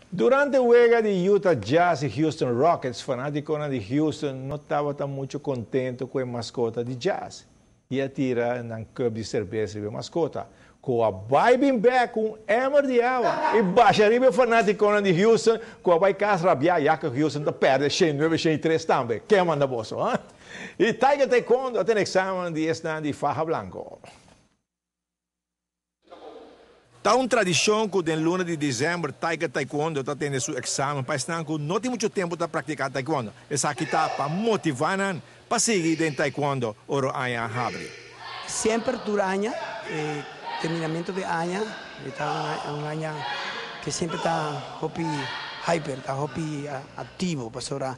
Durante e wega di Utah Jazz y Houston Rockets, fanaticonan di Houston no tabata mucho contento cu e mascota di Jazz. Y a tira nan cup di cerbes riba e mascota. Cu a bay bin back cu un emmer di awa. Y basha riba fanaticonan di Houston, cu a bay cas rabia, ya cu Houston ta perde 109-103 tambe. Ken manda boso, ha? Y Tiger Taekwondo tin examen di esnan di faha blanco. Ta un tradicion cu den luna di december Tiger Taekwondo ta tene su examen pa esnan cu no tin mucho tempo ta practica taekwondo. Esaki ta pa motiva nan pa sigui den taekwondo ora aña habri. Semper tur aña, terminamento di aña, ta un aña cu semper ta hopi hyper, ta hopi activo, pasobra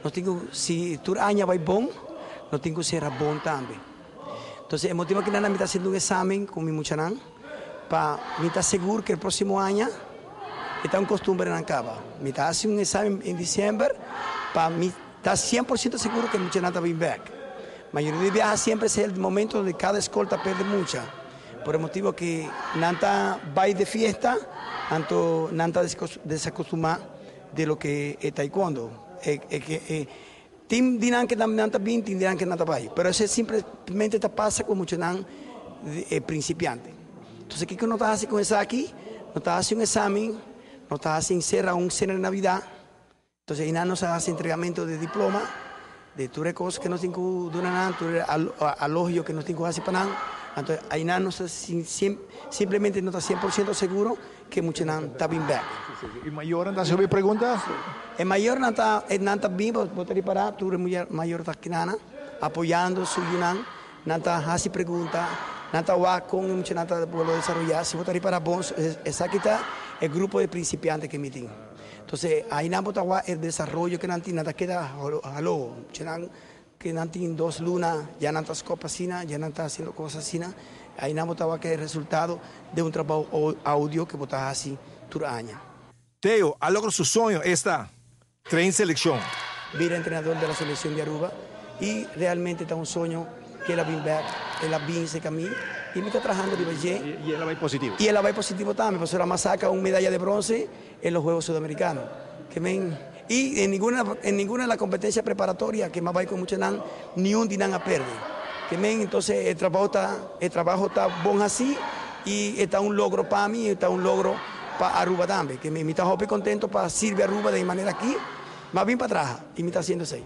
nos tin cu, si tur aña bay bon, nos tin cu cera bon tambe. Anto, e motibo cu nos ta haciendo un examen cu mi muchanan, pa mi ta sigur cu e proximo aña ta un custumber nan caba. Mi ta haciendo un examen na december pa mi ta 100% sigur cu e muchanan ta bin back. Mayoria di biaha semper ta e momento unda cada scol ta perde mucha. Pa e motibo cu nan ta bay di fiesta, anto nan ta desacostuma di loke ta taekwondo. E cu tin dianan cu nan ta bin, tin dianan cu nan ta bay. Pero esey simplemente ta pasa cu muchanan principiante. Anto, kico nos ta haciendo cu esaki? Nos ta haciendo un examen, nos ta haciendo cera un cena di Navidad. Anto, ey nos ta haciendo entregamento di diploma, di tur cos cu nos tin cu duna, tur elogio cu nos tin cu haci pa nan. Anto, ey nos simplemente no ta 100% sigur cu muchanan ta bin back. E mayor ta sobre pregunta? E mayor nan ta bin, bo ta ripara, tur mayor ta aki nan, apoyando su yiunan, nan ta haci pregunta, nan ta wak con muchanan ta por desaroya. Si bo ta ripara bon, esaki ta e grupo di principiante cu mi tin. Anto, ey nan ta wak e desaroyo cu nan tin, nan ta keda halo, muchanan cu nan tin 2 luna, ya nan ta scop asina, ya nan ta haciendo cos asina. Ey nan ta wak e resultado di un trabou arduo cu bo ta haci tur aña. Teo, a logra su soño, esta train seleccion. Bira entrenador di seleccion di Aruba y realmente ta un soño cu el a bin back, el a bin caminda y mi ta trahando di Y el a bay positivo. Y el a bay positivo tambe, pasobra m'a saca un medaya di brons den los Juegos Sudamericanos. Cu men, y en ninguna de las competencias preparatorias cu m'a bay cu muchanan, ni un di nan a perde. Cu men, anto, e trabou ta bon asina y ta un logro pa mi, ta un logro pa Aruba tambe. Cu mi ta hopi contento pa sirbi Aruba di manera aki, m'a bin pa traha y mi ta haciendo esey.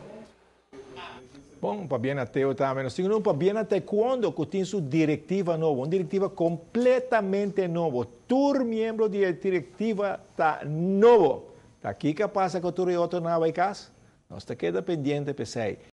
Bon, pabien na Teo tambe. Nos tin un pabien na Taekwondo cu tin su directiva nobo, un directiva completamente nobo. Tur miembro di directiva ta nobo. Ta kico a pasa cu tur otro nan a bay cas? Nos ta keda pendiente p'esey.